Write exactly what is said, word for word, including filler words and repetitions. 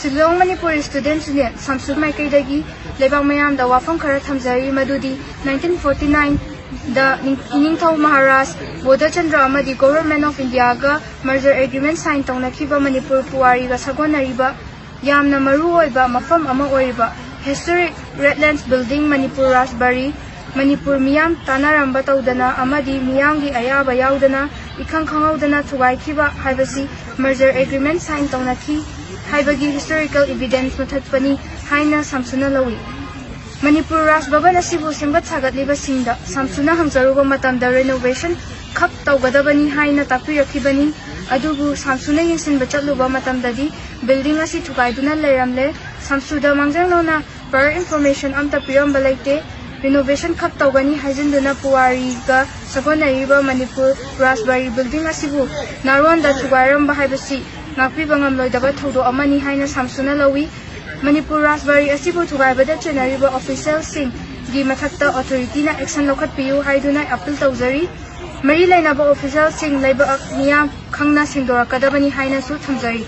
Shillong Manipuri student union ꯁꯥꯝꯁꯨ ꯃꯥꯏꯀꯩꯗꯒꯤ ꯂꯩꯕꯥꯛ ꯃꯌꯥꯝꯗ ꯋꯥꯐꯝ ꯈꯔ ꯊꯝꯖꯔꯤ, ꯃꯗꯨꯗꯤ nineteen forty nineꯗ ꯅꯤꯡ-, ꯏꯅꯤꯡꯊꯧ ꯃꯍꯥꯔꯥꯖ ꯕꯣꯙꯆꯟꯗ꯭ꯔ ꯑꯃꯗꯤ Government of Indiaꯒ merger agreement sign ꯇꯧꯅꯈꯤꯕ Manipur ꯄꯨꯋꯥꯔꯤꯒ ꯁꯥꯒꯣꯟꯅꯔꯤꯕ ꯌꯥꯝꯅ ꯃꯔꯨ ꯑꯣꯏꯕ ꯃꯐꯝ ꯑꯃ ꯑꯣꯏꯔꯤꯕ historic Redlands building Manipur ꯔꯥꯖꯕꯥꯔꯤ Manipur ꯃꯤꯌꯥꯝ ꯇꯥꯟꯅꯔꯝꯕ ꯇꯧꯗꯅ ꯑꯃꯗꯤ ꯃꯤꯌꯥꯝꯒꯤ ꯑꯌꯥꯕ ꯌꯥꯎꯗꯅ ꯏꯈꯪ ꯈꯪꯍꯧꯗꯅ ꯊꯨꯒꯥꯏꯈꯤꯕ ꯍꯥꯏꯕꯁꯤ merger agreement sign ꯇꯧꯅꯈꯤ ꯍꯥꯏꯕꯒꯤ historical evidence ꯃꯊꯠꯄꯅꯤ ꯍꯥꯏꯅ ꯁꯥꯝꯁꯨꯅ ꯂꯧꯏ꯫ ꯃꯅꯤꯄꯨꯔ ꯔꯥꯖ ꯚꯕꯟ ꯑꯁꯤꯕꯨ ꯁꯦꯝꯒꯠ ꯁꯥꯒꯠꯂꯤꯕꯁꯤꯡꯗ ꯁꯥꯝꯁꯨꯅ ꯍꯪꯖꯔꯨꯕ ꯃꯇꯝꯗ renovation ꯈꯛ ꯇꯧꯒꯗꯕꯅꯤ ꯍꯥꯏꯅ ꯇꯥꯛꯄꯤꯔꯛꯈꯤꯕꯅꯤ꯫ ꯑꯗꯨꯕꯨ ꯁꯥꯝꯁꯨꯅ ꯌꯦꯡꯁꯤꯟꯕ ꯆꯠꯂꯨꯕ ꯃꯇꯝꯗꯗꯤ building ꯑꯁꯤ ꯊꯨꯒꯥꯏꯗꯨꯅ ꯂꯩꯔꯝꯂꯦ꯫ ꯁꯥꯝꯁꯨꯗ ꯃꯥꯡꯖꯧꯅꯅ prior information ꯑꯝꯇ ꯄꯤꯔꯝꯕ ꯂꯩꯇꯦ꯫ Renovation ꯈꯛ ꯇꯧꯒꯅꯤ ꯍꯥꯏꯖꯤꯟꯗꯨꯅ ꯄꯨꯋꯥꯔꯤꯒ ꯁꯥꯒꯣꯟꯅꯔꯤꯕ ꯃꯅꯤꯄꯨꯔ ꯔꯥꯖꯕꯥꯔꯤ building ꯑꯁꯤꯕꯨ ꯅꯥꯔꯣꯟꯗ ꯊꯨꯒꯥꯏꯔꯝꯕ ꯍꯥꯏꯕꯁꯤ ꯉꯥꯛꯄꯤꯕ ꯉꯝꯂꯣꯏꯗꯕ ꯊꯧꯗꯣꯛ ꯑꯃꯅꯤ ꯍꯥꯏꯅ ꯁꯥꯝꯁꯨꯅ ꯂꯧꯏ꯫ ꯃꯅꯤꯄꯨꯔ ꯔꯥꯖꯕꯥꯔꯤ ꯑꯁꯤꯕꯨ ꯊꯨꯒꯥꯏꯕꯗ ꯆꯦꯟꯅꯔꯤꯕ officialꯁꯤꯡꯒꯤ ꯃꯊꯛꯇ authorityꯅ action ꯂꯧꯈꯠꯄꯤꯌꯨ ꯍꯥꯏꯗꯨꯅ appeal ꯇꯧꯖꯔꯤ꯫ ꯃꯔꯤ ꯂꯩꯅꯕ officialꯁꯤꯡ ꯂꯩꯕꯥꯛ ꯃꯤꯌꯥꯝ ꯈꯪꯅ ꯁꯦꯡꯗꯣꯔꯛꯀꯗꯕꯅꯤ ꯍꯥꯏꯅꯁꯨ ꯊꯝꯖꯔꯤ꯫